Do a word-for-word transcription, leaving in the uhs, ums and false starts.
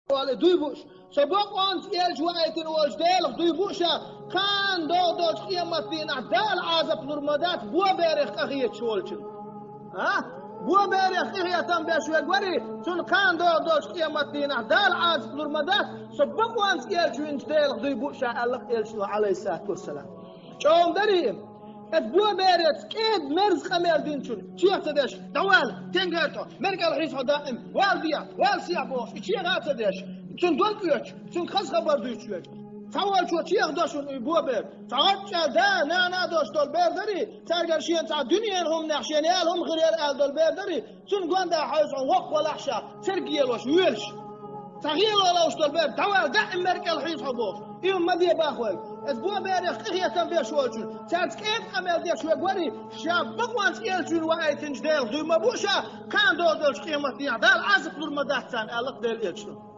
Вале дуй бууш, со бакъонца элча ваийтина волчу Делах дуй бу ша, кхана догӀу долчу къематдийнахь Дала Ӏазап лур ма дац бо берех къахеташ волчун. А? Бо берех къинхетам беш вегвари, цунна кхана догӀу долчу къематдийнахь Дала Ӏазап лур ма дац, со бакъонца элча винчу Делах дуй бу ша, аьлла элчано, Ӏалайхиссалату вассалам. ЧӀогӀа дарий? Эцу бо бераца кӀеда мерза къамел динчун чех ца деш, дӀавала, тенгар тхо, меркӀал хьийса хьо даим, вала де, вала сехьа бохуш, и чеха а ца деш, цунна дон оьцуш, цунна хаза хабар дуьйцуш верг. Цхьаволчо чех до шуна и бо бер. Цхьа гӀорчӀа да, нана а дош долу бер дарий, цаьргара шена цхьа дуьненан хӀуманех шена яла хӀума хир яра аьлла долу бер дарий, цунна гонда хьовса хьуна воккха валахь ша, церг елош, воьлуш. Цхьа гӀело ловш долу бер, дӀавала, даим меркӀал хьийса хьо бохуш. И хӀума ма де бахвелла. Эцу бо берех къинхетам беш волчун, цаьрца кӀеда къамел деш вегвари, ша бакъонца элча вина ваийтинчу Делах дуй ма бу ша, кхана догӀу долчу къематдийнахь Дала Ӏазап лур ма дац царна, аьлла Делан элчано.